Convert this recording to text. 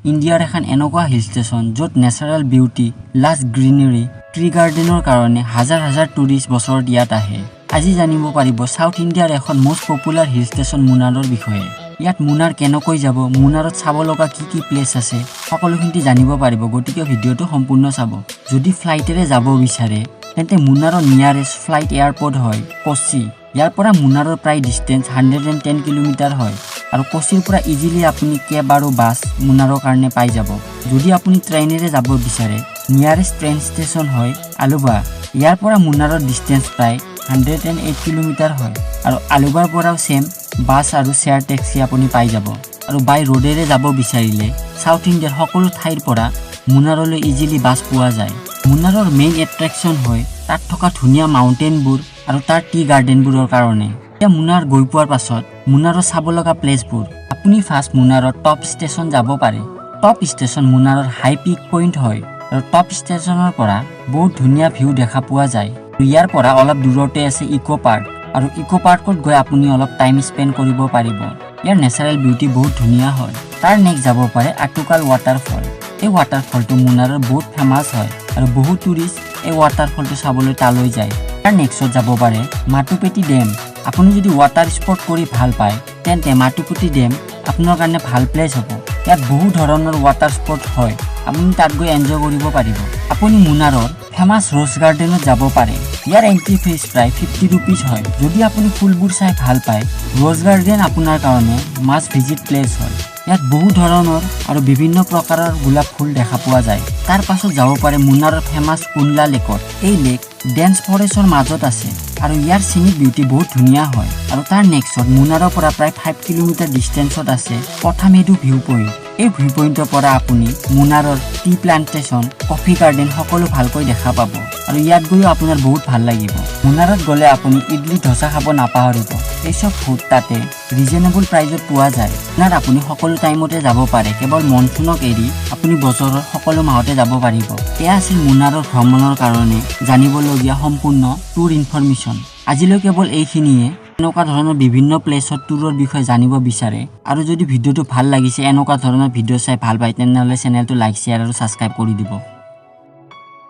ইণ্ডিয়াৰ এখন এনেকুৱা হিল ষ্টেচন, য'ত natural beauty, lush greenery, tea গাৰ্ডেনৰ কাৰণে হাজাৰ হাজাৰ টুৰিষ্ট বছৰত ইয়াত আহে। আজি জানিব পাৰিব চাউথ ইণ্ডিয়াৰ এখন মষ্ট পপুলাৰ হিল ষ্টেচন মুনাৰৰ বিষয়ে। ইয়াত মুনাৰ কেনেকৈ যাব, মুনাৰত চাব লগা কি কি প্লেচ আছে, সকলোখিনি জানিব পাৰিব। গতিকে ভিডিঅ'টো সম্পূৰ্ণ চাব। যদি ফ্লাইটেৰে যাব বিচাৰে, তেন্তে মুনাৰৰ নিয়াৰেষ্ট ফ্লাইট এয়াৰপৰ্ট হয় কোচি। ইয়াৰ পৰা মুনাৰৰ প্ৰায় ডিষ্টেঞ্চ 110 কিলোমিটাৰ হয় আৰু কোচিৰ পৰা ইজিলি আপুনি কেব আৰু বাছ মুনাৰৰ কাৰণে পাই যাব। যদি আপুনি ট্ৰেইনেৰে যাব বিচাৰে, নিয়াৰেষ্ট ট্ৰেইন ষ্টেচন হয় আলুবা। ইয়াৰ পৰা মুনাৰৰ ডিষ্টেঞ্চ প্ৰায় 108 কিলোমিটাৰ হয় আৰু আলুবাৰ পৰাও ছেম বাছ আৰু শ্বেয়াৰ টেক্সি আপুনি পাই যাব। আৰু বাই ৰোডেৰে যাব বিচাৰিলে চাউথ ইণ্ডিয়াৰ সকলো ঠাইৰ পৰা মুনাৰলৈ ইজিলি বাছ পোৱা যায়। মুনাৰৰ মেইন এট্ৰেকশ্যন হয় তাত থকা ধুনীয়া মাউণ্টেইনবোৰ আৰু তাৰ টি গাৰ্ডেনবোৰৰ কাৰণে। এতিয়া মুনাৰ গৈ পোৱাৰ পাছত মুনাৰৰ চাব লগা প্লেচবোৰ, আপুনি ফাৰ্ষ্ট মুনাৰৰ টপ ষ্টেচন যাব পাৰে। টপ ষ্টেচন মুনাৰৰ হাই পিক পইণ্ট হয় আৰু টপ ষ্টেচনৰ পৰা বহুত ধুনীয়া ভিউ দেখা পোৱা যায়। ইয়াৰ পৰা অলপ দূৰতে আছে ইক' পাৰ্ক আৰু ইক' পাৰ্কত গৈ আপুনি অলপ টাইম স্পেণ্ড কৰিব পাৰিব। ইয়াৰ নেচাৰেল বিউটি বহুত ধুনীয়া হয়। তাৰ নেক্সট যাব পাৰে আটুকাল ৱাটাৰফল। এই ৱাটাৰফলটো মুনাৰৰ বহুত ফেমাছ হয় আৰু বহুত টুৰিষ্ট এই ৱাটাৰফলটো চাবলৈ তালৈ যায়। তাৰ নেক্সটত যাব পাৰে মাটুপেটি ডেম। আপুনি যদি ৱাটাৰ স্পৰ্ট কৰি ভাল পায়, তেন্তে মাটুপেটি ডেম আপোনাৰ কাৰণে ভাল প্লেচ হ'ব। ইয়াত বহু ধৰণৰ ৱাটাৰ স্পৰ্ট হয়, আপুনি তাত গৈ এনজয় কৰিব পাৰিব। আপুনি মুনাৰৰ ফেমাছ ৰ'জ গাৰ্ডেনত যাব পাৰে। ইয়াৰ এণ্ট্ৰি ফিজ প্ৰায় 50 ৰুপিজ হয়। যদি আপুনি ফুলবোৰ চাই ভাল পায়, ৰ'জ গাৰ্ডেন আপোনাৰ কাৰণে মাষ্ট ভিজিট প্লেচ হয়। ইয়াত বহু ধৰণৰ আৰু বিভিন্ন প্ৰকাৰৰ গোলাপ ফুল দেখা পোৱা যায়। তাৰ পাছত যাব পাৰে মুনাৰৰ ফেমাছ কুণ্ডলা লেকত। এই লেক ডেন্স ফৰেষ্টৰ মাজত আছে আৰু ইয়াৰ চিনিক বিউটি বহুত ধুনীয়া হয়। আৰু তাৰ নেক্সটত মুনাৰৰ পৰা প্ৰায় 5 কিলোমিটাৰ ডিষ্টেঞ্চত আছে পথামেডু ভিউ পইণ্ট। এই ভিউ পইণ্টৰ পৰা আপুনি মুনাৰৰ টি প্লান্টেশ্যন, কফি গাৰ্ডেন সকলো ভালকৈ দেখা পাব আৰু ইয়াত গৈও আপোনাৰ বহুত ভাল লাগিব। মুনাৰত গ'লে আপুনি ইডলি, ধোচা খাব নাপাহৰিব। এই চব ফুড তাতে ৰিজনেবল প্ৰাইজত পোৱা যায়। মুনাৰ আপুনি সকলো টাইমতে যাব পাৰে। কেৱল মনচুনক এৰি আপুনি বছৰৰ সকলো মাহতে যাব পাৰিব। এয়া আছিল মুনাৰৰ ভ্ৰমণৰ কাৰণে জানিবলগীয়া সম্পূৰ্ণ টুৰ ইনফৰমেশ্যন। আজিলৈ কেৱল এইখিনিয়ে। এনেকুৱা ধৰণৰ বিভিন্ন প্লেচত টুৰৰ বিষয়ে জানিব বিচাৰে আৰু যদি ভিডিঅ'টো ভাল লাগিছে, এনেকুৱা ধৰণৰ ভিডিঅ' চাই ভাল পায়, তেনেহ'লে চেনেলটো লাইক, শ্বেয়াৰ আৰু ছাবস্ক্ৰাইব কৰি দিব।